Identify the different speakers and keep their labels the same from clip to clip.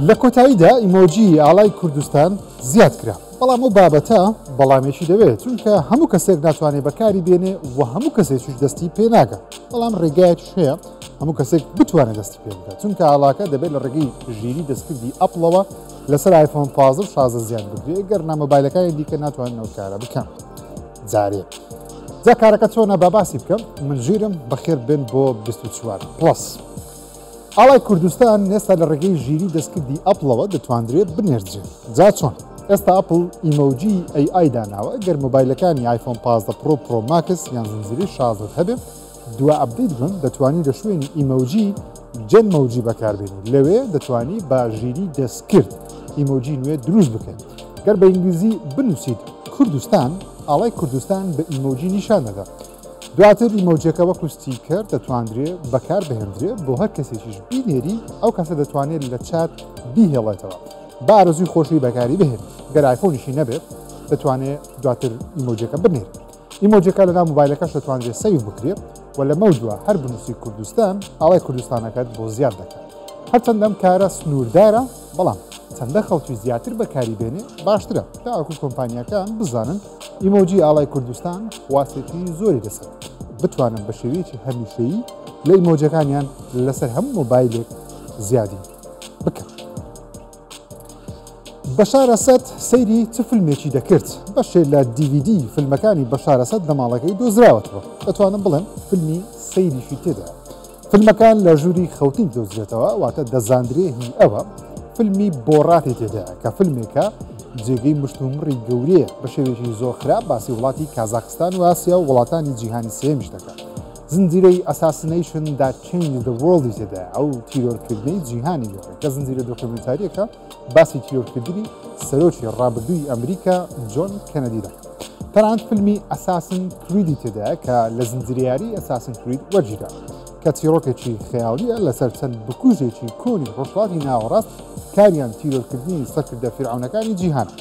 Speaker 1: لە کۆتاییدا ئیمۆجی ئاڵای کوردستان زیاد کرا، بەڵام ئەو بابەتە بەڵامێکی دەوێت، چونکە هەموو کەسێک ناتوانێت بەکاری بێنێ و هەموو کەسێکیش دەستی پێ ناگات، بەڵام ڕێگایەکیش هەیە هەموو کەسێک بتوانێت دەستی پێ بگات، چونکە ئاڵاکە دەبێت لە ڕێگەی ژیری دەستکردی ئەپڵەوە لەسەر ئایفۆن 15 و 16 زیاد بکرێت، گەر نا مۆبایلەکانی دیکە ناتوانن ئەو کارە بکەن. جارێ جا کارەکە چۆنە با باسی بکەم، من ژیرم، بەخێر بێن بۆ 24 Plus. ئاڵای کوردستان ئێستا لە ڕێگەی ژیری دەستکردی ئەپڵەوە دەتواندرێت بنێردرێت. جا چۆن؟ ئێستا ئەپڵ ئیمۆجی AI داناوە، گەر مۆبایلەکانی ئایفۆن 15 Pro، Pro Max یان زنجیرەی 16 هەبێ دوا update بن، دەتوانی لە شوێنی ئیمۆجی Genmoji بەکاربێنی. لەوێ دەتوانی بە ژیری دەستکرد ئیمۆجی نوێ دروست بکەیت. گەر بە ئینگلیزی بنووسیت کوردستان، ئاڵای کوردستان بە ئیمۆجی نیشان دەدا. دواتر ئیمۆجیەکە وەکو sticker دەتواندرێ بەکار بهێندرێ، بۆ هەر کەسێکیش بینێری ئەو کەسە دەتوانێت لە چات بیهێڵێتەوە بە ئارەزووی خۆشی بەکاری بهێنێت. گەر ئایفۆنیشی نەبێت دەتوانێت دواتر ئیمۆجیەکە بنێرێت. ئیمۆجیەکە لەناو مۆبایلەکەش دەتوانرێت save بکرێت و لەمەودوا هەر بنووسی کوردستان ئاڵای کوردستانەکەت بۆ زیاد دەکات. هەرچەند ئەم کارە سنووردارە، بەڵام چەندە خەڵکی زیاتر بەکاری بێنێ باشترە، تاوەکو کۆمپانیاکان بزانن ئیمۆجی ئاڵای کوردستان خواستێکی زۆری لەسەر، بتوانن بە شێوەیەکی هەمیشەیی لە ئیمۆجەکانیان لەسەر هەموو مۆبایلێک زیادی بکەن. بەشار ئەسەد سەیری چ فیلمێکی دەکرد؟ بەشێ لە DVD فیلمەکانی بەشار ئەسەد لە ماڵەکەی دۆزراوەتەوە، دەتوانم بڵێم فیلمی سەیریشی تێدایە. فیلمەکان لە ژووری خەوتن دۆزرێتەوە، واتە دەزاندرێ هی ئەوە. فیلمی بۆڕاتی تێدایە کە فیلمێکە جێگەی مشتومڕی گەورەیە، بە شێوەیەکی زۆر خراپ باسی وڵاتی کازاخستان و ئاسیا و وڵاتانی جیهانی سێیەمیش دەکات. زنجیرەی Assassination That Changed the World ی تێدایە، ئەو تیرۆرکردنەی جیهانی گۆڕی، کە زنجیرە دۆکیومێنتارییەکە باسی تیرۆرکردنی سەرۆکی ڕابردووی ئەمریکا جۆن کەنەدی دەکات. تەنانەت فیلمی Assassin's Creed ی تێدایە کە لە زنجیرەیاری Assassin's Creed وەرگیرا، کە چیڕۆکێکی خەیاڵییە لەسەر چەند بکوژێکی کۆنی ڕۆژهەڵاتی ناوەڕاست کاریان تیرۆرکردنی سەرکردە فیرعەونەکانی جیهانە.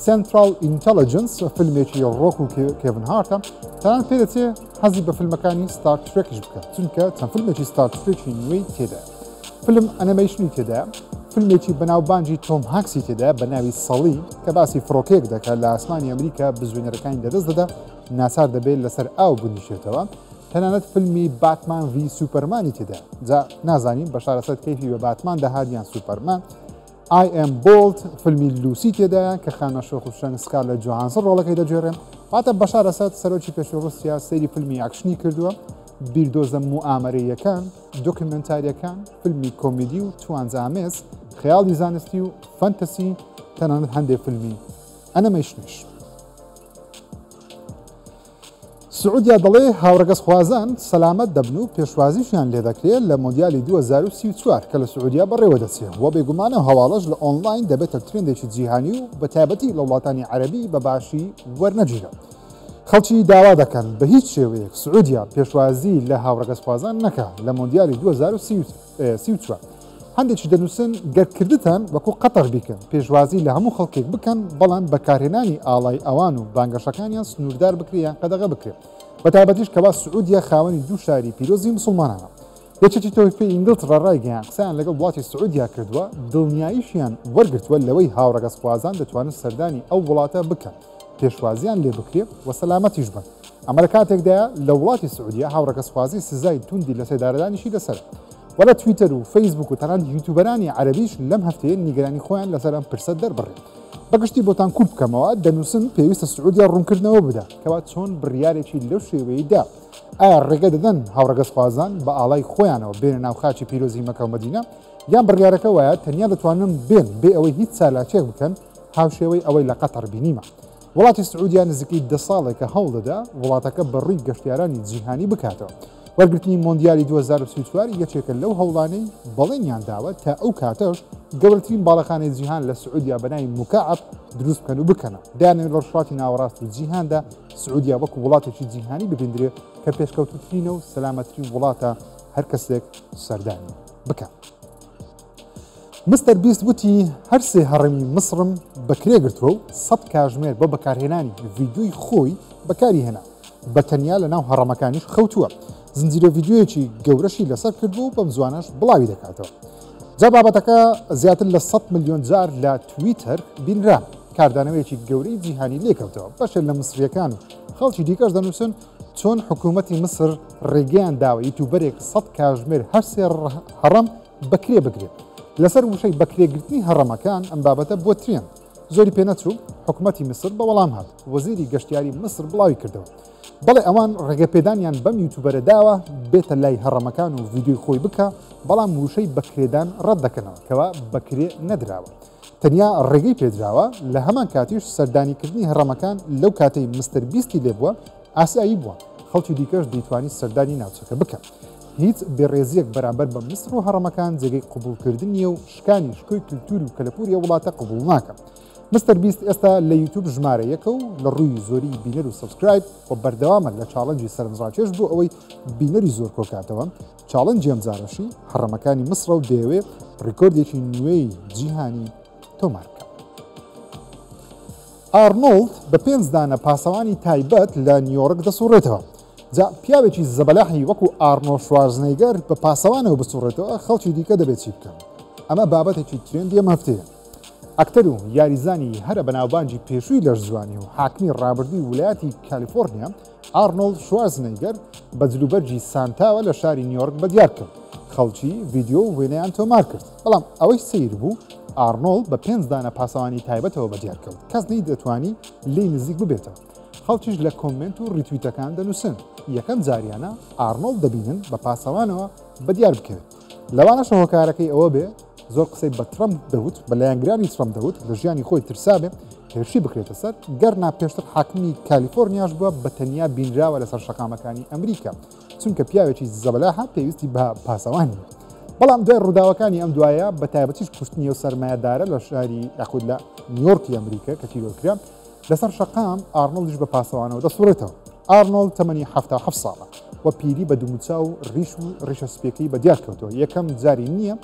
Speaker 1: Central Intelligence فیلمێکی ڕۆک و کێڤن هارتە، تەنانەت پێدەچێ حەزی بە فیلمەکانی ستار ترێکیش بکات، چونکە چەند فیلمێکی ستار ترێکی نوێی تێدایە. فیلم ئەنیمەیشنی تێدایە، فیلمێکی بەناوبانگی تۆم هانکسی تێدایە بە ناوی سەڵی کە باسی فڕۆکەیەک دەکات لە ئاسمانی ئەمریکا بزوێنەرەکانی لەدەست دەدا، ناچار دەبێت لەسەر ئاو بنیشێتەوە. تەنانەت فیلمی باتمان v سوپەرمانی تێدایە، جا نازانین بەشار ئەسەد کەیفی بە باتمان دەهات یان سوپەرمان. I Am Bold فیلمی لوسی تێدایە کە خانمە شۆخ و شەنگ سکارلێت جۆهانسن ڕۆڵەکەی دەگێڕێ. واتە بەشار ئەسەد سەرۆکی پێشووی ڕوسیا سەیری فیلمی ئاکشنی کردووە، بیردۆزە موئامەرەییەکان، دۆکیومێنتارییەکان، فیلمی کۆمیدی و توانجئامێز، خەیاڵی زانستی و فەنتەسی، تەنانەت هەندێ فیلمی ئەنەمەیشنیش. سعودیا دەڵێ هاوڕەگەزخوازان سەلامەت دەبن و پێشوازیشیان لێدەکرێت لە مۆندیالی 2034 کە لە سعودیا بەڕێوەدەچێ و بێگومان ئەو هەواڵەش لە ئۆنلاین دەبێتە ترێندێکی جیهانی و بەتایبەتی لە وڵاتانی عەرەبی بە باشی وەرنەگیرا. خەڵکی داوا دەکەن بە هیچ شێوەیەک سعودیا پێشوازی لە هاوڕەگەزخوازان نەکا لە مۆندیالی 2034. هەندێکی دەنووسن گەر کردتان وەکو قەتەر بیکەن، پێشوازی لە هەموو خەڵکێک بکەن، بەڵام بەکارهێنانی ئاڵای ئەوان و بانگەشەکانیان سنووردار بکرێ یان قەدەغە بکرێ، بەتایبەتیش کەوا سعودیە خاوەنی دوو شاری پیرۆزی موسڵمانانە. یەکێتی تۆپی ئینگلتڕا ڕایگەیاند قسەیان لەگەڵ وڵاتی سعودیا کردووە، دڵنیاییشیان وەرگرتووە لەوەی هاوڕەگەزخوازان دەتوانن سەردانی ئەو وڵاتە بکەن، پێشوازیان لێ بکرێ و سەلامەتیش بن. ئەمە لە کاتێکدایە لە وڵاتی سعودیە هاوڕەگەزخوازی سزای توندی لەسێدارەدانیشی لەسەرە. و لە تویتەر و فەیسبوک و تەنانەت یوتیوبەرانی عەرەبیش لەم هەفتەیە نیگەرانی خۆیان لەسەر ئەم پرسە دەربڕی. بەگشتی بۆتان کورت بکەمەوە، دەنووسن پێویستە سعودیا ڕوونکردنەوە بدا کەوا چۆن بڕیارێکی لەو شێوەیەی دا. ئایا ڕێگە دەدەن هاوڕەگەزخوازان بە ئاڵای خۆیانەوە بێنە ناو خاکی پیرۆزی مەکە و مەدینە، یان بڕیارەکە وایە تەنیا دەتوانن بێن بێ ئەوەی هیچ چالاکییەک بکەن هاوشێوەی ئەوەی لە قەتەر بینیمان. وڵاتی سعودیا نزیکەی 10 ساڵێکە هەوڵدەدا وڵاتەکە بە ڕووی گەشتیارانی جیهانی بکاتەوە. وەرگرتنی مۆندیالی 2034 یەکێکە لەو هەوڵانەی بەڵێنیان داوە تا ئەو کاتەش گەورەترین باڵەخانەی جیهان لە سعودیا بە ناوی موکەعەب دروست بکەن و بکەنەوە. دەیانەوێت لە ڕۆژهەڵاتی ناوەڕاست و جیهاندا سعودیا وەکو وڵاتێکی جیهانی ببیندرێ کە پێشکەوتووترینە و سەلامەترین وڵاتە هەر کەسێک سەردانی بکات. مستەر بیست وتی هەر سێ هەڕەمی میسڕم بە کرێ گرتووە و 100 کاژمێر بۆ بەکارهێنانی ڤیدیۆی خۆی بەکاری هێنا، بە تەنیا لەناو هەڕەمەکانیش خەوتووە. زنجیرە ڤیدیۆیەکی گەورەشی لەسەر کردووە و بەم زوانەش بڵاوی دەکاتەوە. جا بابەتەکە زیاتر لە 100 ملیۆن جار لە تویتەر بینرا، کاردانەوەیەکی گەورەی جیهانی لێکەوتەوە. بەشێک لە میسرییەکان و خەڵکی دیکەش دەنووسن چۆن حکوومەتی میسر ڕێگەیان داوە یوتیوبەرێک 100 کاژمێر هەر سێ هەڕەم بەکرێ بگرێت. لەسەر وشەی بەکرێگرتنی هەڕەمەکان ئەم بابەتە بووە trend. زۆری پێنەچوو حکومەتی میسر بە وەڵام هات. وەزیری گەشتیاری میسر بڵاوی کردەوە بەڵێ ئەوان ڕێگەپێدانیان بەم یوتوبەرە داوە بێتە لای هەڕەمەکان و ڤیدیۆی خۆی بکا، بەڵام وشەی بەکرێدان ڕەت دەکەنەوە کەوا بەکرێ نەدراوە، تەنیا ڕێگەی پێدراوە. لە هەمان کاتیش سەردانیکردنی هەڕەمەکان لەو کاتەی مستەر بیستی لێبووە ئاسایی بووە، خەڵکی دیکەش دەیتوانی سەردانی ناوچەکە بکەن. هیچ بێڕێزییەک بەرامبەر بە میسر و هەڕەمەکان جێگەی قبوڵکردن نییە و شکانی شکۆی کلتور و کەلەپوری ئەو وڵاتە قبوڵ ناکەم. مستەر بیست ئێستا لە یوتوب ژمارە یەکە و لە ڕووی زۆری بینەر و subscribe و بەردەوامە لە challenge ی سەرنجڕاکێش بۆ ئەوەی بینەری زۆر کۆکاتەوە. challenge ی ئەمجارەشی هەڕەمەکانی میسرە و دەیەوێ ڕیکۆردێکی نوێی جیهانی تۆمار بکات. ئارنۆڵد بە پێنج دانە پاسەوانی تایبەت لە نیویۆرک دەسوڕێتەوە. جا پیاوێکی زەبەلاحی وەکو ئارنۆڵد شوارزنێگەر بە پاسەوانەوە بسوڕێتەوە خەڵکی دیکە دەبێت چی بکەن؟ ئەمە بابەتێکی trend ی ئەم هەفتەیە. ئەکتەر و یاریزانی هەرە بەناوبانگی پێشووی لەشجوانی و حاکمی ڕابردووی ولایەتی کالیفۆرنیا ئارنۆڵد شوارزنێگەر بە جلوبەرگی سانتاوە لە شاری نیویۆرک بەدیار کەوت. خەڵکی ڤیدیۆ و وێنەیان تۆمار کرد. بەڵام ئەوەی سەیر بوو ئارنۆڵد بە پێنج دانە پاسەوانی تایبەتەوە بەدیار کەوت. کەس نەیدەتوانی لێی نزیک ببێتەوە. خەڵکیش لە comment و retweet ەکان دەنووسن یەکەم جاریانە ئارنۆڵد دەبینن بە پاسەوانەوە بەدیار بکەوێت. لەوانەشە هۆکارەکەی ئەوە بێ زۆر قسەی بە ترەمپ دەوت، بە لایەنگرانی ترەمپ دەوت، لە ژیانی خۆی ترسابێ هێرشی بکرێتە سەر، گەرنا پێشتر حاکمی کالیفۆرنیاش بووە بە تەنیا بینراوە لەسەر شەقامەکانی ئەمریکا، چونکە پیاوێکی زەبەلاحە پێویستی بە پاسەوان نییە. بەڵام دوای ڕووداوەکانی ئەم دوایە بە تایبەتیش کوشتنی ئەو سەرمایەدارە لە شاری یاخود لە نیویۆرکی ئەمریکا کە تیرۆر کرا لەسەر شەقام، ئارنۆڵدیش بە پاسەوانەوە دەسوڕێتەوە. ئارنۆڵد تەمەنی 77 ساڵە و پیری بە دموچاو و ڕیش و ڕیشە سپیەکەی بەدیار کەوتەوە. یەکەم جاری نییە،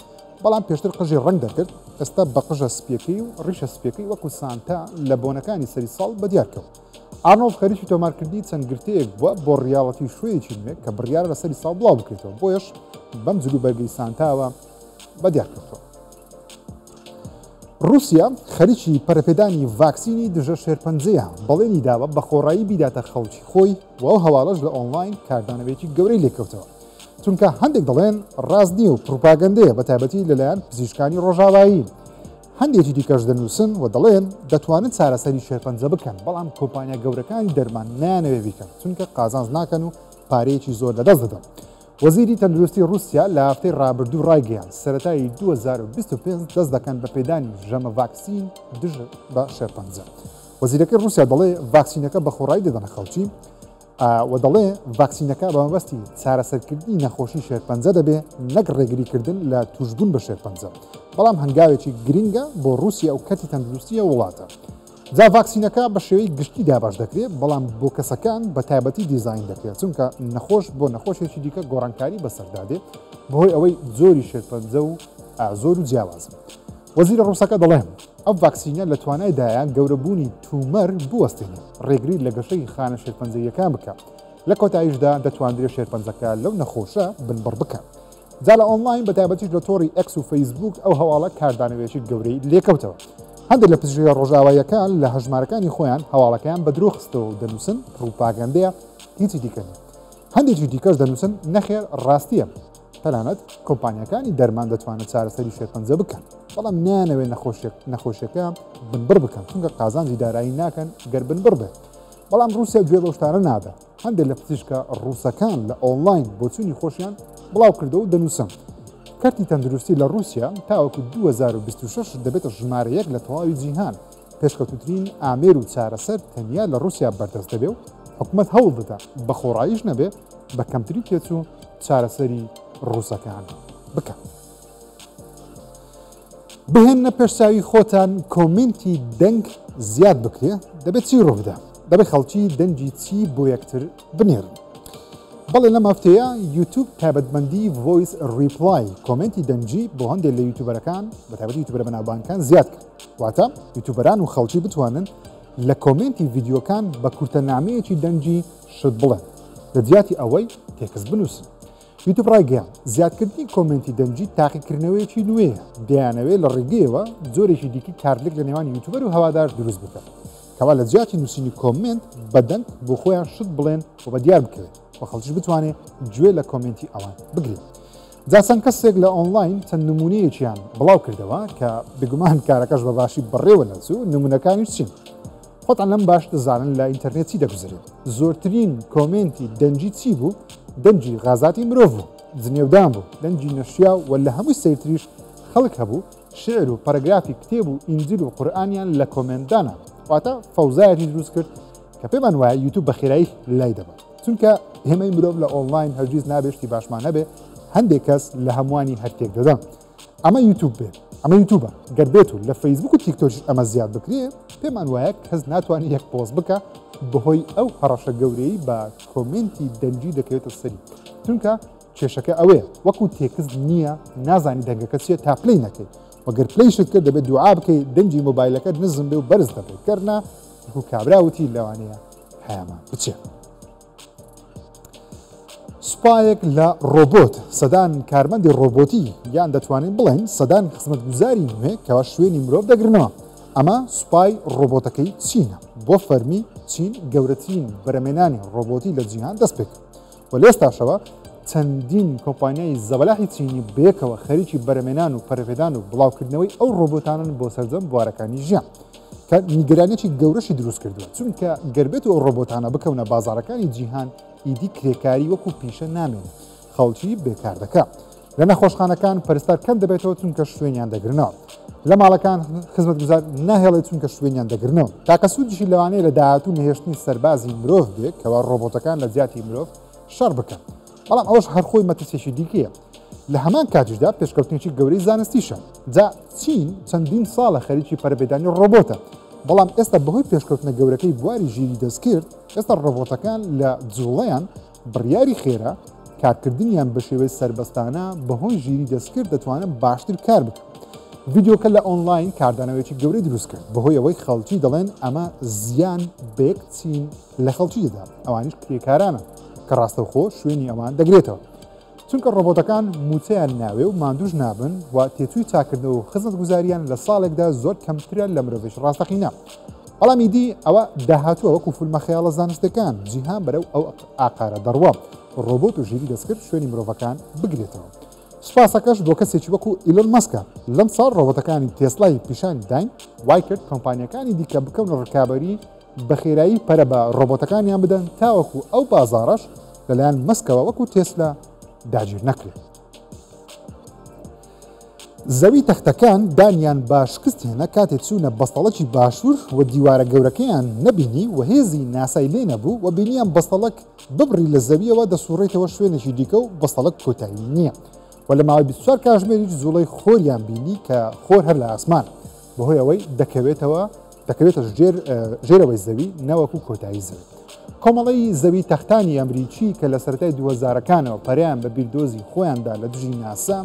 Speaker 1: بەڵام پێشتر قژی ڕەنگ دەکرد، ئێستا بە قژە سپیەکەی و ڕیشە سپیەکەی وەکو سانتا لە بۆنەکانی سەری ساڵ بەدیار کەوت. ئارنۆڵد خەریکی تۆمارکردنی چەند گرتەیەک بووە بۆ reality show یەکی نوێ کە بڕیارە لە سەری ساڵ بڵاو بکرێتەوە، بۆیەش بەم جلوبەرگەی سانتاوە بەدیار کەوتەوە. ڕووسیا خەریکی پەرەپێدانی ڤاکسینی دژە شێرپەنجەیە، بەڵێنی داوە بە خۆڕایی بیداتە خەڵکی خۆی و ئەو هەواڵەش لە ئۆنلاین کاردانەوەیەکی گەورەی لێکەوتەوە، چونکە هەندێک دەڵێن ڕاست نییە و پروپاگەندەیە بە تایبەتی لەلایەن پزیشکانی ڕۆژاوایی. هەندێکی دیکەش دەنووسن و دەڵێن دەتوانن چارەسەری شێرپەنجە بکەن، بەڵام کۆمپانیا گەورەکانی دەرمان نایانەوێت بیکەن، چونکە قازانج ناکەن و پارەیەکی زۆر لەدەست دەدەن. وەزیری تەندروستی ڕووسیا لە هەفتەی ڕابردوو ڕایگەیاند، سەرەتای 2025 دەست دەکەن بە پێدانی ژەمە ڤاکسین دژ بە شێرپەنجە. وەزیرەکەی ڕووسیا دەڵێ ڤاکسینەکە بە خۆڕایی دەدەنە خەڵکی و دەڵێ ڤاکسینەکە بە مەبەستی چارەسەرکردنی نەخۆشی شێرپەنجە دەبێ نەک ڕێگریکردن لە تووشبوون بە شێرپەنجە، بەڵام هەنگاوێکی گرنگە بۆ ڕووسیا و کەرتی تەندروستی ئەو وڵاتە. جا ڤاکسینەکە بە شێوەی گشتی دابەش دەکرێت، بەڵام بۆ کەسەکان بە تایبەتی دیزاین دەکرێت، چونکە نەخۆش بۆ نەخۆشێکی دیکە گۆڕانکاری بەسەردا دێت بەهۆی ئەوەی جۆری شێرپەنجە و زۆر و جیاوازن. وەزیرە ڕووسەکە دەڵێ، ئەو ڤاکسینە لە توانایدایە گەورەبوونی tumor بوەستێنێت، ڕێگری لە گەشەی خانە شێرپەنجەییەکان بکات، لە کۆتاییشدا دەتواندرێت شێرپەنجەکە لەو نەخۆشە بنبڕ بکات. جا لە ئۆنلاین بە تایبەتیش لە تۆڕی ئێکس و فەیسبووک ئەو هەواڵە کاردانەوەیەکی گەورەی لێکەوتەوە. هەندێک لە پزیشکە ڕۆژئاواییەکان لە هەژمارەکانی خۆیان هەواڵەکەیان بە درۆ خستەوە و دەنووسن پڕوپاگەندەیە هیچی دیکە نییە. هەندێکی دیکەش دەنووسن نەخێر ڕاستییە. تەنانەت کۆمپانیاکانی دەرمان دەتوانن چارەسەری شێرپەنجە بکەن، بەڵام نایانەوێت نەخۆشیەکە بنبڕ بکەن چونکە قازانجی دارایی ناکەن گەر بنبڕ بێت. بەڵام ڕووسیا گوێ بەو شتانە نادا. هەندێک لە پزیشکە ڕووسەکان لە ئۆنلاین بۆچوونی خۆشیان بڵاوکردەوە و دەنووسن، کەرتی تەندروستی لە ڕووسیا تاوەکو 2026 دەبێتە ژمارە یەک لە تەواوی جیهان، پێشکەوتووترین ئامێر و چارەسەر تەنیا لە ڕووسیا بەردەست دەبێ و حکومەت هەوڵ دەدا بە خۆڕاییش نەبێ بە کەمترین تێچوو چارەسەری ڕووسەکان بکات. بهێننە پێش چاوی خۆتان comment ی دەنگ زیاد بکرێ دەبێت چی ڕووبدا؟ دەبێت خەڵکی دەنگی چی بۆ یەکتر بنێرن؟ بەڵێ لەم هەفتەیە یوتیوب تایبەتمەندی voice reply comment ی دەنگی بۆ هەندێک لە یوتیوبەرەکان بە تایبەتی یوتیوبەرە بەناوبانگەکان زیاد کرد، واتە یوتیوبەران و خەڵکی بتوانن لە comment ی ڤیدیۆکان بە کورتە نامەیەکی دەنگی شت بڵێن لە جیاتی ئەوەی text بنووسن. یوتوب ڕایگەیاند، زیادکردنی کۆمێنتی دەنگی تاقیکردنەوەیەکی نوێیە، دەیانەوێت لە ڕێگەیەوە جۆرێکی دیکەی کارلێک لە نێوان یوتوبەر و هەوادار دروست بکەن، کەوا لە جیاتی نووسینی کۆمێنت بە دەنگ بۆ خۆیان شت بڵێن و بە دیار بکەوێت و خەڵکیش بتوانێت گوێ لە کۆمێنتی ئەوان بگرێت. جا چەند کەسێک لە ئۆنلاین چەند نمونەیەکیان بڵاو کردەوە کە بێگومان کارەکەش بە باشی بەڕێوە نەچوو، نمونەکانیش چین؟ خۆتان لەم باش دەزانن لە ئینتەرنێت چی دەگوزەرێت. زۆرترین کۆمێنتی دەنگی چی بوو؟ دەنگی غازاتی مرۆڤ بوو، جنێودان بوو، دەنگی نەشیاو و لە هەمووی سەیرتریش خەڵک هەبوو شیعر و پەرەگرافی کتێب و ئینجیل و قورئانیان لە کۆمێنت دانا. واتە فەوزایەکی دروست کرد کە پێمان وایە یوتوب بە خێرایی لای دەبات. چونکە ئێمەی مرۆڤ لە ئۆنلاین هەرگیز نابێ شتی باشمان هەبێ، هەندێک کەس لە هەمووانی هەر تێک دەدەن. ئەمە یوتوب بێ ئەمە یوتوبە گەر بێت و لە فەیسبوک و تیکتۆکیش ئەمە زیاد بکرێ پێمان وایە کەس ناتوانێت یەک پۆست بکە بەهۆی ئەو هەڕەشە گەورەی بە کۆمێنتی دەنگی دەکەوێتە سەری چونکە کێشەکە ئەوەیە وەکو text نییە نازانی دەنگەکە چییە تا play نەکەی وەگەر play شت کرد دەبێت دوعا بکەیت دەنگی مۆبایلەکەت نزم بێ و بەرز دەبێت گەرنا وەکو کابرا وتی لەوانەیە حەیامان بچێت. سوپایەک لە ڕۆبۆت، سەدان کارمەندی ڕۆبۆتی یان دەتوانین بڵێین سەدان خزمەتگوزاری نوێ کەوا شوێنی مرۆڤ دەگرنەوە. ئەمە سوپای ڕۆبۆتەکەی چینە. بۆ فەرمی چین گەورەترین بەرەمێنانی ڕۆبۆتی لە جیهان دەست پێکرد و لێستاشەوە چەندین کۆمپانیای زەبەلاحی چینی بەیەکەوە خەریکی بەرەمێنان و پەرەپێدان و بڵاوکردنەوەی ئەو ڕۆبۆتانەن بۆ سەرجەم بوارەکانی ژیان. کە نیگەرانیەکی گەورەشی دروست کردووە چونکە گەر بێت و ئەو ڕۆبۆتانە بکەونە بازاڕەکانی جیهان ئیدی کرێکاری وەکو پیشە نامێنێت خەڵکی بێکار دەکا لە نەخۆشخانەکان پەرستار کەم دەبێتەوە چونکە شوێنیان دەگرنەوە لە ماڵەکان خزمەتگوزار ناهێڵێت چونکە شوێنیان دەگرنەوە تاکە سوودیشی لەوانەیە لە داهاتوو نەهێشتنی سەربازی مرۆڤ بێت کەوا ڕۆبۆتەکان لە جیاتی مرۆڤ شەڕ بکەن بەڵام ئەوەش هەر خۆی مەترسیەکی دیکەیە. لە هەمان کاتیشدا پێشکەوتنێکی گەورەی زانستیشە. جا چین چەندین ساڵە خەریکی پەرەپێدانی ڕۆبۆتە، بەڵام ئێستا بەهۆی پێشکەوتنە گەورەکەی بواری ژیری دەستکرد، ئێستا ڕۆبۆتەکان لە جوڵەیان بڕیاری خێرا، کارکردنیان بە شێوەی سەربەستانە بەهۆی ژیری دەستکرد دەتوانن باشتر کار بکەن. ڤیدیۆکە لە ئۆنلاین کاردانەوەیەکی گەورەی دروست کرد، بەهۆی ئەوەی خەڵکی دەڵێن ئەمە زیان بە یەک چین لە خەڵکی دەدا، ئەوانیش کرێکارانن کە ڕاستەوخۆ شوێنی ئەوان دەگرێتەوە. چونکە ڕۆبۆتەکان مووچەیان ناوێ و ماندووش نابن و تێچووی چاککردنەوە و خزمەتگوزارییان لە ساڵێکدا زۆر کەمترە لە مرۆڤێکی ڕاستەقینە. بەڵام ئیدی ئەوە داهاتووە وەکو فیلمە خەیاڵە زانستیەکان جیهان بەرەو ئەو ئاقارە دەڕوا ڕۆبۆت و ژیری دەستکرد شوێنی مرۆڤەکان بگرێتەوە. سوپاسەکەش بۆ کەسێکی وەکو ئیلۆن مەسکە لەم ساڵ ڕۆبۆتەکانی تێسلای پیشان داین وای کرد کۆمپانیەکانی دیکە بکەونە ڕکابەری بە خێرایی پەرە بە ڕۆبۆتەکانیان بدەن تاوەکو ئەو بازاڕەش لەلایەن مەسکەوە وەکو تێسلا داگیر نەکرێت. زەوی تەختەکان دانیان بە شکست هێنا کاتێ چوونە بەستەڵەکی باشوور و دیوارە گەورەکەیان نەبینی و هێزی ناسای لێ نەبوو و بینیان بەستەڵەک ببڕی لە زەویەوە دەسوڕێتەوە شوێنێکی دیکە و بەستەڵەک کۆتایی نییە و لە ماوەی 24 کاژمێریش جوڵەی خۆریان بینی کە خۆر هەر لە ئاسمان بەهۆی ئەوەی دەکەوێتەوە دەکەوێتە ژێر ژێرەوەی زەوی نەوەکو کۆتایی زەوی. کۆمەڵەی زەوی تەختانی ئەمریکی کە لە سەرەتای دووهەزارەکانەوە پەرەیان بە بیردۆزی خۆیاندا لە دژی ناسا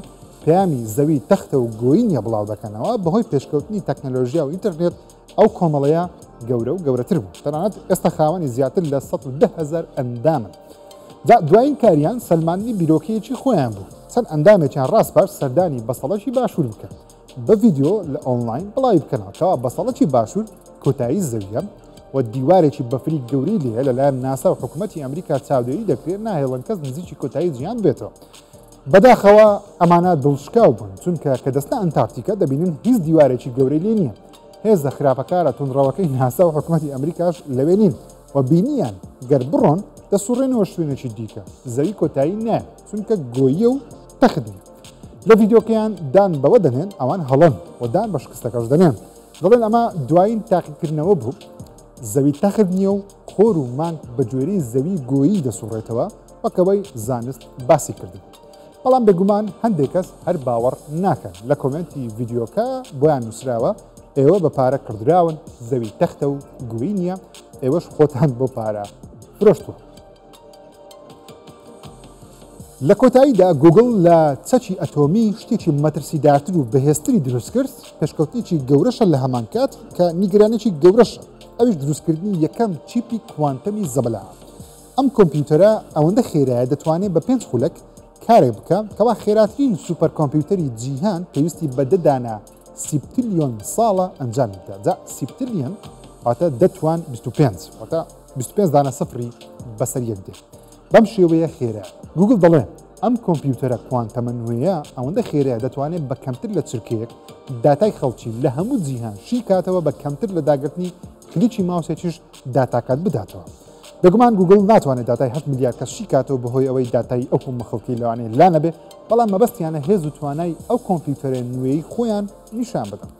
Speaker 1: پەیامی زەوی تەختە و گۆیی نیە بڵاو دەکەنەوە، بەهۆی پێشکەوتنی تەکنەلۆژیا و ئینتەرنێت ئەو کۆمەڵەیە گەورە و گەورەتر بوو، تەنانەت ئێستا خاوەنی زیاتر لە 110,000 ئەندامن. جا دوایین کاریان سەلماندنی بیرۆکەیەکی خۆیان بوو، چەند ئەندامێکیان ڕاسپارد سەردانی بەستەڵەکی باشوور بکەن. بە ڤیدیۆ لە ئۆنلاین بڵاوی بکەنەوە کەوا بەستەڵەکی باشوور کۆتایی زەویە و دیوارێکی بەفری گەورەی لێیە لەلایەن ناسا و حکوومەتی ئەمریکا چاودێری دەکرێت ناهێڵن کەس نزیکی کۆتایی جیهان بێتەوە. بەداخەوە ئەمانە دڵشکاو بوون چونکە کە دەستە ئەنتارکتیکا دەبینن هیچ دیوارێکی گەورەی لێ نییە هێزە خراپەکارە توندڕەوەکەی ناسا و حکوومەتی ئەمریکاش لەوێ نین و بینیان گەر بڕۆن دەسوڕێنەوە شوێنێکی دیکە زەوی کۆتایی نایە چونکە گۆییە و تەخت نییە. لە ڤیدیۆکەیان دان بەوە دەنێن ئەوان هەڵەن و دان بە شکستەکەش دەنێن دەڵێن ئەمە دوایین تاقیکردنەوە بوو زەوی تەخت نییە و خۆر و مانگ بە گوێرەی زەوی گۆیی دەسوڕێتەوە وەکەوەی زانست باسی کردبوو بەڵام بێگومان هەندێک کەس هەر باوەڕ ناکەن لە کۆمێنتی ڤیدیۆکە بۆیان نووسراوە ئێوە بە پارە کڕدراون زەوی تەختە و گویی نییە ئێوەش خۆتان بۆ پارە فرۆشتووە. لە کۆتاییدا گوگڵ لە چەکی ئەتۆمی شتێکی مەترسیدارتر و بەهێزتری دروستکرد، پێشکەوتنێکی گەورەشە لە هەمانکات کە نیگەرانیەکی گەورەشە، ئەویش دروستکردنی یەکەم چیپی کوانتەمی زەبەلاحە. ئەم کۆمپیوتەرە ئەوەندە خێرایە دەتوانێت بە پێنج خولەک کارێک بکە کەوا خێراترین سوپەر کۆمپیوتەری جیهان پێویستی بە 10 دانە septillion ساڵە ئەنجامی بدات. جا septillion واتە دە توان 25، واتە 25 دانە سفری بەسەر یەک دێ. بەم شێوەیە خێرا. گوگل دەڵێ ئەم کۆمپیوتەرە کوانتەمە نوێیە ئەوەندە خێرایە دەتوانێت بە کەمتر لە چرکەیەک داتای خەڵکی لە هەموو جیهان شی کاتەوە، بە کەمتر لە داگرتنی کلیکی ماوسێکیش داتاکات بداتەوە. بێگومان گوگل ناتوانێت داتای 7 ملیار کەس شی کاتەوە بەهۆی ئەوەی داتای ئەو هەموو خەڵکی لەوانەیە لا نەبێ، بەڵام مەبەستیانە هێز و توانای ئەو کۆمپیوتەرە نوێی خۆیان نیشان بدەن.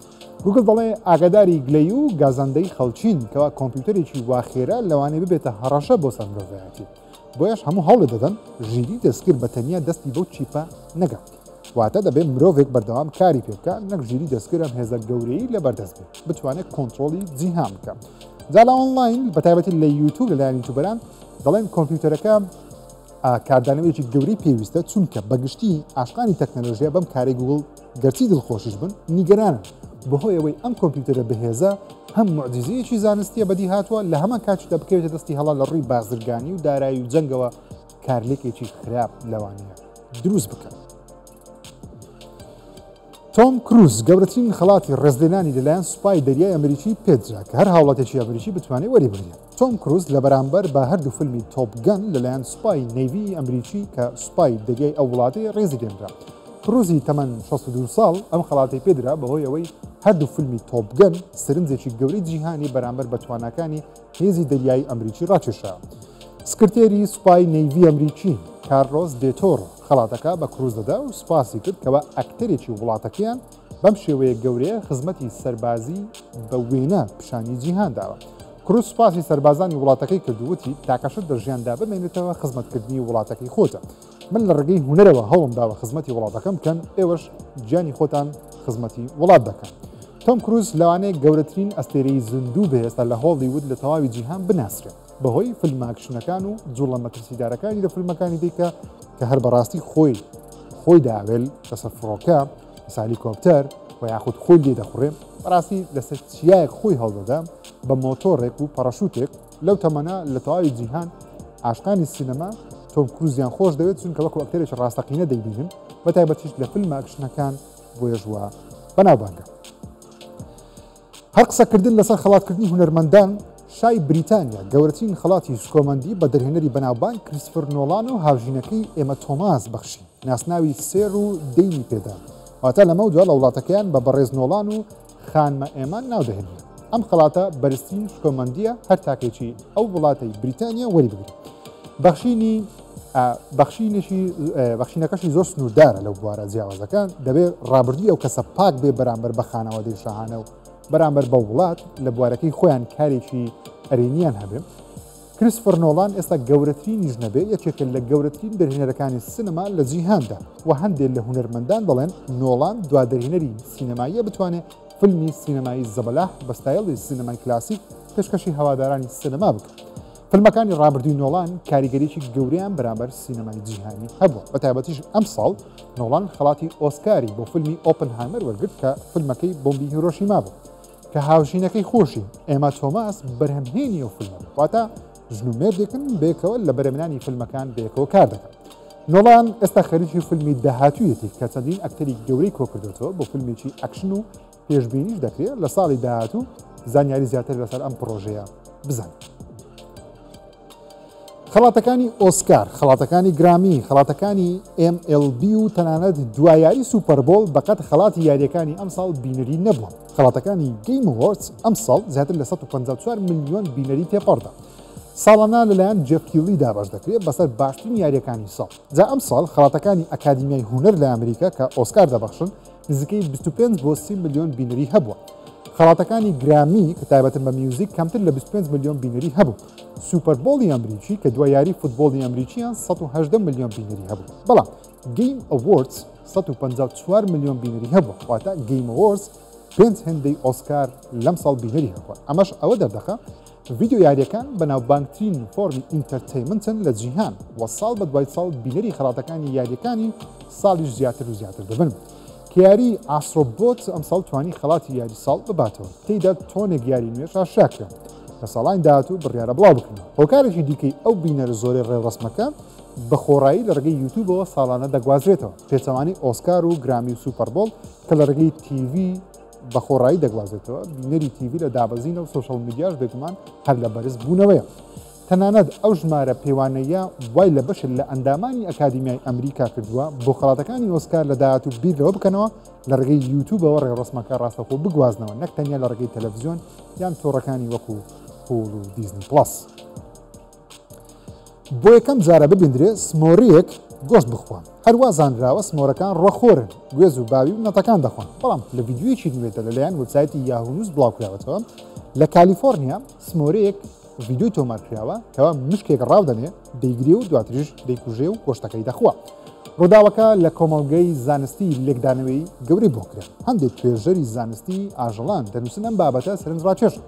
Speaker 1: گوگل دەڵێ ئاگاداری گلەی و گازەندەی خەڵکین کەوا کۆمپیوتەرێکی وا خێرا لەوانەیە ببێتە هەڕەشە بۆ سەر مرۆڤایەتی، بۆیەش هەموو هەوڵێ دەدەن ژیری دەستکرد بە تەنیا دەستی بەو چیپە نەگات، واتە دەبێت مرۆڤێک بەردەوام کاری پێ بکات نەک ژیری دەستکرد ئەم هێزە گەورەی لەبەردەست بێت بتوانێت کۆنترۆڵی جیهان بکات. جا لە ئۆنلاین بە تایبەتی لە یوتیوب لەلایەن یوتیوبەران دەڵێن کۆمپیوتەرەکە کاردانەوەیەکی گەورەی پێویستە، چونکە بەگشتی عاشقانی تەکنەلۆژیا بەم کارەی گوگڵ گەرچی دڵخۆشیش بن نیگەرانن بەهۆی ئەوەی ئەم کۆمپیوتەرە بەهێزە هەم موعجیزەیەکی زانستیە بەدی هاتووە، لە هەمان کاتیشدا بکەوێتە دەستی هەڵە لە ڕووی بازرگانی و دارایی و جەنگەوە کارلێکێکی خراپ لەوانەیە دروست بکەن. تۆم کروز گەورەترین خەڵاتی ڕێزلێنانی لەلایەن سوپای دەریای ئەمریکی پێدرا کە هەر هاوڵاتێکی ئەمریکی بتوانێت وەریبگرێت. تۆم کروز لە بەرامبەر بە هەردوو فیلمی Top Gun لەلایەن سوپای Navy ی ئەمریکی کە سوپای دەریای ئەو وڵاتەیە ڕێزی لێنرا. کروزی تەمەن 62 ساڵ ئەم خەڵاتەی پێدرا بەهۆی ئەوەی هەردوو فیلمی Top Gun سەرنجێکی گەورەی جیهانی بەرامبەر بە تواناکانی هێزی دەریایی ئەمریکی ڕاکێشا. سکرتێری سوپای Navy ئەمریکی، کارلۆس دێتۆرۆ، خەڵاتەکە بە کروز دەدا و سوپاسی کرد کەوا ئەکتەرێکی وڵاتەکەیان بەم شێوەیە گەورەیە خزمەتی سەربازی بە وێنە پیشانی جیهان داوە. کروز سوپاسی سەربازانی وڵاتەکەی کرد و وتی، تاکە شت لە ژیاندا بمێنێتەوە خزمەتکردنی وڵاتەکەی خۆتە. من لە ڕێگەی هونەرەوە هەوڵم داوە خزمەتی وڵاتەکەم بکەم، ئێوەش گیانی خۆتان خزمەتی وڵات دەکەن. تۆم کروز لەوانەیە گەورەترین ئەستێرەی زیندوو بێ ئێستا لە هۆڵیوود لە تەواوی جیهان بناسرێت بەهۆی فیلمە ئەکشنەکان و جوڵە مەترسیدارەکانی لە فیلمەکانی دیکە کە هەر بەڕاستی خۆی خۆی داوێل لەسەر فڕۆکە لەسەر هەلیکۆپتەر و یاخود خۆی لێ دەخوڕێ، بەڕاستی لەسەر چیایەک خۆی هەڵدەدا بە مۆتۆڕێک و پەڕەشوتێک. لەو تەمەنە لە تەواوی جیهان عاشقانی سینەما تۆم کروزیان خۆش دەوێت، چونکە وەکو ئەکتەرێکی ڕاستەقینە دەیبینن، بە تایبەتیش لە فیلمە ئەکشنەکان، بۆیەش وا بەناوبانگە. هەر قسەکردن لەسەر خەڵاتکردنی هونەرمەندان، شای بریتانیا گەورەترین خەڵاتی شکۆمەندی بە دەرهێنەری بەناوبانگ کریستفر نۆڵان و هاوژینەکەی ئێمە تۆماس بەخشی، ناسناوی سێر و دەیمی پێدا، واتە لەمەودوا لە وڵاتەکەیان بە بەڕێز نۆڵان و خانمە ئێما ناودەهێنرێت. ئەم خەڵاتە بەرزترین شکۆمەندییە هەر تاکێکی ئەو وڵاتەی بریتانیا وەریبگرێت. بەخشینی بەخشینێکی بەخشینەکەشی زۆر سنووردارە لەو بوارە جیاوازەکان، دەبێت ڕابردووی ئەو کەسە پاک بێ بەرامبەر بە خانەوادەی شاهانە و بەرامبەر بە وڵات لە بوارەکەی خۆیان کارێکی ئەرێنیان هەبێ. کریستفر نۆڵان ئێستا گەورەترینیش نەبێ یەکێکە لە گەورەترین دەرهێنەرەکانی سینەما لە جیهاندا و هەندێک لە هونەرمەندان دەڵێن نۆڵان دوا دەرهێنەری سینەماییە بتوانێت فیلمی سینەمایی زەبەلاح بە ستایڵی سینەمای کلاسیک پێشکەشی هەوادارانی سینەما بکات. فیلمەکانی ڕابردووی نۆڵان کاریگەریی گەورەیان بەرامبەر سینەمای جیهانی هەبووە، بە تایبەتیش ئەمساڵ نۆڵان خەڵاتی ئۆسکاری بۆ فیلمی ئۆپنهایمەر وەرگرت کە فیلمەکەی بۆمبی هیرۆشیما بوو کە هاوژینەکەی خۆشی ئێما تۆماس بەرهەمهێنی ئەو فیلمە بوو، واتە ژن و مێردێکن بەیەکەوە لە بەرهەمهێنانی فیلمەکان بەیەکەوە کار دەکەن. نۆڵان ئێستا خەریکی فیلمی داهاتوویەتی کە چەندین ئەکتەری گەورەی کۆکردۆتەوە بۆ فیلمێکی ئەکشن و پێشبینیش دەکرێت لە ساڵی داهاتوو زانیاری زیاتر لەسەر ئەم پڕۆژەیە بزانین. خەڵاتەکانی ئۆسکار، خەڵاتەکانی گرامی، خەڵاتەکانی MLB و تەنانەت دوا یاری Super Bowl بەقەد خەڵاتی یارییەکانی ئەمساڵ بینەری نەبووە. خەڵاتەکانی Game Awards ئەمساڵ زیاتر لە 154 ملیۆن بینەری تێپەڕدا. ساڵانە لەلایەن جێف کیلی دابەش دەکرێت بەسەر باشترین یارییەکانی ساڵ. جا ئەمساڵ خەڵاتەکانی ئەکادیمیای هونەر لە ئەمریکا کە ئۆسکار دەبەخشن نزیکەی 25 بۆ 30 ملیۆن بینەری هەبووە. خەڵاتەکانی گرامی کە تایبەتن بە میوزیک کەمتر لە 25 ملیۆن بینەری هەبوو. Super Bowl ی ئەمریکی کە دوا یاری فوتبۆڵی ئەمریکییان 118 ملیۆن بینەری هەبوو. بەڵام Game Awards 154 ملیۆن بینەری هەبووە، واتە Game Awards پێنج هێندەی ئۆسکار لەمساڵ بینەری هەبووە. ئەمەش ئەوە دەردەخا ڤیدیۆ یارییەکان بەناوبانگترین فۆرمی entertainment ن لە جیهان و ساڵ بە دوای ساڵ بینەری خەڵاتەکانی یارییەکانی ساڵیش زیاتر و زیاتر دەبن. کە یاری Astro Bot ئەمساڵ توانی خەڵاتی یاری ساڵ بباتەوە، تێیدا تۆنێک یاری نوێش ئاشکرا کرا لە ساڵانی داهاتوو بڕیارە بڵاو بکرێنەوە. هۆکارێکی دیکەی ئەو بینەرە زۆرەی ڕێوڕەسمەکە بە خۆڕایی لە ڕێگەی یوتیوبەوە ساڵانە دەگوازرێتەوە، پێچەوانەی ئۆسکار و گرامی و سوپەربۆڵ کە لە ڕێگەی تیڤی بە خۆڕایی دەگوازێتەوە، بینەری تیڤی لە دابەزینە و سۆشیال میدیاش بێگومان هەر لە بەرز بوونەوەیە. تەنانەت ئەو ژمارە پێوانەییە وای لە بەشێک لە ئەندامانی ئەکادیمیای ئەمریکا کردووە بۆ خەڵاتەکانی ئۆسکار لە داهاتوو بیر لەوە بکەنەوە لە ڕێگەی یوتیوبەوە ڕێوڕەسمەکە ڕاستەوخۆ بگوازنەوە نەک تەنیا لە ڕێگەی تەلەڤزیۆن یان تۆڕەکانی وەکو هوڵ و دیزنی پڵەس. بۆ یەکەم جارە ببیندرێ سمۆریەک گۆشت بخوا. هەروا زانراوە سمۆرەکان ڕۆخۆرن، گوێز و باوی و نەتەکان دەخۆن، بەڵام لە ڤیدیۆیەکی نوێدا لەلایەن وێبسایتی یاهو نیوز بڵاوکراوەتەوە لە کالیفۆرنیا سمۆرەیەک ڤیدیۆی تۆمار کراوە کەوا مشکێک ڕاو دەنێ دەیگرێ و دواتریش دەیکوژێ و گۆشتەکەی دەخوا. ڕووداوەکە لە کۆمەڵگەی زانستی لێکدانەوەی گەورەی بۆ کرا. هەندێک توێژەری زانستی ئاژەڵان دەنووسن ئەم بابەتە سەرنجڕاکێشە.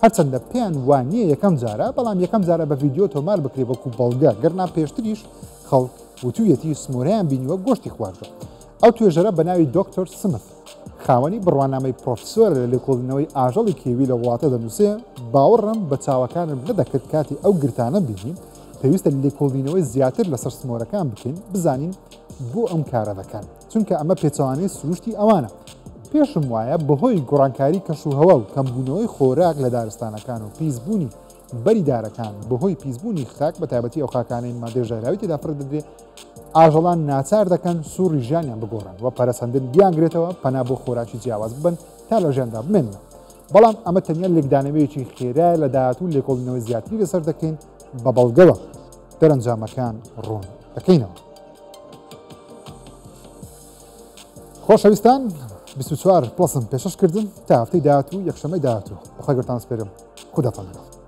Speaker 1: هەرچەندە پێیان وا نییە یەکەم جارە، بەڵام یەکەم جارە بە ڤیدیۆ تۆمار بکرێ وەکو بەڵگە، گەرنا پێشتریش خەڵک وتوویەتی سمۆرەیان بینیوە گۆشتی خواردووە. ئەو توێژەرە بە ناوی دۆکتۆر سمث، خاوەنی بڕوانامەی پرۆفیسۆرە لە لێکۆڵینەوەی ئاژەڵی کێوی لە وڵاتە دەنووسێ، باوەڕم بە چاوەکانم نەدەکرد کاتی ئەو گرتانەم بینی، پێویستە لێکۆڵینەوەی زیاتر لەسەر سمۆرەکان بکەین بزانین بۆ ئەم کارە دەکەن، چونکە ئەمە پێچەوانەی سروشتی ئەوانە. پێشم وایە بەهۆی گۆڕانکاری کەشوهەوا و کەمبوونەوەی خۆراک لە دارستانەکان و پیسبوونی بەری دارەکان بەهۆی پیسبوونی خاک بەتایبەتی ئەو خاکانەی مادەی ژەهراوی تێدا فڕێ دەدرێ ئاژەڵان ناچار دەکەن سوڕی ژیانیان بگۆڕن و پەرەسەندن بیانگرێتەوە پەنا بۆ خۆراکی جیاواز ببەن تا لە ژیاندا بمێننەوە. بەڵام ئەمە تەنیا لێکدانەوەیەکی خێرایە لە داهاتوو لێکۆڵینەوەی زیاتری لەسەر دەکەین بە بەڵگەوە دەرەنجامەکان ڕوون دەکەینەوە. خۆشەویستان 24 پڵەسم پێشەش کردن تا هەفتەی داهاتوو یەکشەمەی داهاتوو بەخوای گەورەتان سپێرم خوداتان لەگەڵ.